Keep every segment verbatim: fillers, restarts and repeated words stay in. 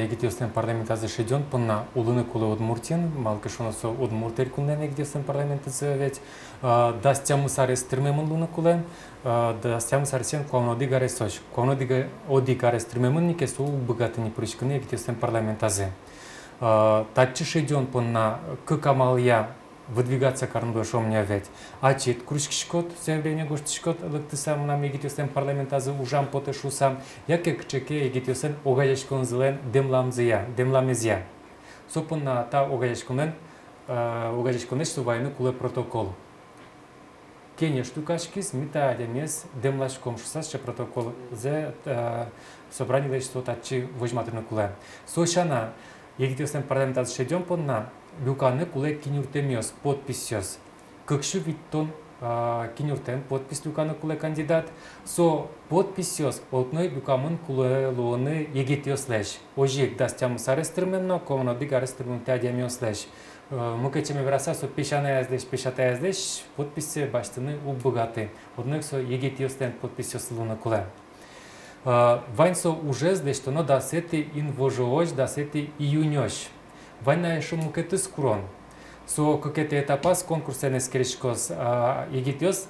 Егитъёслэн парламентазы шедён понна улыны кулэ Удмуртиын, малы ке шуоно, со Удмурт Элькунлэн егитъёслэн парламентазы ведь, а, дас тямыс арес тырмемын луыны кулэ, а, дас тямыс аресъем куамын одӥг аресозь. Куамын одӥг, одӥг арес тырмемын ни ке, со уг быгаты ни пыриськыны егитъёслэн парламентазы. А, татчы шедён понна кык амалъя выдвигаться карыны луэ, шуом ни ведь. Ачид куриськиськод, заявление гожтӥськод, лыктыса, мынам егитъёслэн парламентазы ужам потэ шуыса, яке кыӵе ке егитъёслэн огазеяськонзылэн дэмламзыя, дэмламезъя. Со понна та огазеяськонлэн, э, огазеяськонлэсь со вайыны кулэ протокол. Кенеш люкаськиз, ми та адямиез дэмласьком шуыса, сыӵе протоколзэ, э, собранилэсь со татчы возьматыны кулэ. Со сяна, егитъёслэн парламентазы шедён понна люканы кулэ кинюртэмъёс, подписьёс. Кык сю витьтон, а, кинюртэм подпись люканы кулэ кандидат. Со подписьёс одно ик люкамын кулэ луыны егитъёслэсь. Озьы ик дас тямыс арес тырмем но, куамын одӥг арес тырмымтэ адямиослэсь. Э, мукет сямен вераса, со песянаезлэсь, песятаезлэсь подписьсэ басьтыны уг быгаты. Одно ик со егитъёслэн подписьёссы луыны кулэ. А, вань со ужез лэсьтоно дасэтӥ инвожоозь, дасэтӥ июнёзь. Вань на эшшо мукетыз курон. Со кыкетӥ этапаз конкурсэн эскериськоз, а, егитъёс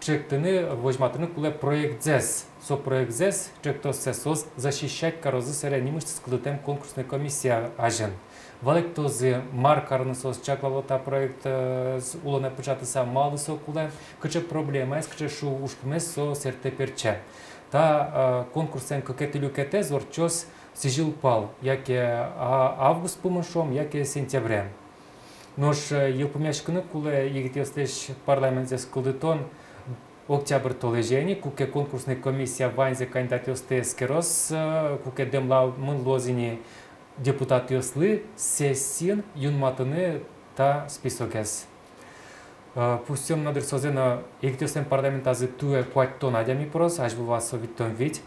ӵектыны, возьматыны кулэ проектсэс. Со проектсэс, ӵектоссэс соос защищать карозы сэре нимысьтыз кылдытэм конкурсной комиссия азьын. Валэктозы, мар карыны соос чаклало та проект, э, с-, улонэ пыӵатыса, малы со кулэ, кыӵе проблемаез, кыӵе шу ужпумез со сэрттэ-пертче. Та, э, конкурсэн кыкетӥ люкетэз ортчоз сӥзьыл пал, яке, а, август пумын, шуом, яке сентябре. Нош, э, йылпумъяськыны кулэ егитъёслэсь парламентсэс кылдытон октябрь толэзе ини, куке конкурсной комиссия ваньзэ кандидатъёсты эскероз, э, куке дэмламын луоз ини депутатъёслы сессиын юнматыны та списокез. Э, пусъём на дыр созэ но, егитъёслэн парламентазы туэ куатьтон адями пыроз, азьвыл вал со витьтон вить.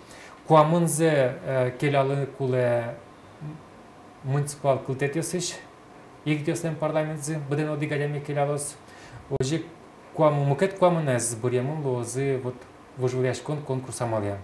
Куамынзэ, э, келялыны кулэ муниципал кылдытэтъёсысь егитъёслэн парламентазы, быдэн одӥг адями келялоз. Озьы ик куамын, мукет куамынэз быръемын луозы вот вожвылъяськон конкурс амалъя.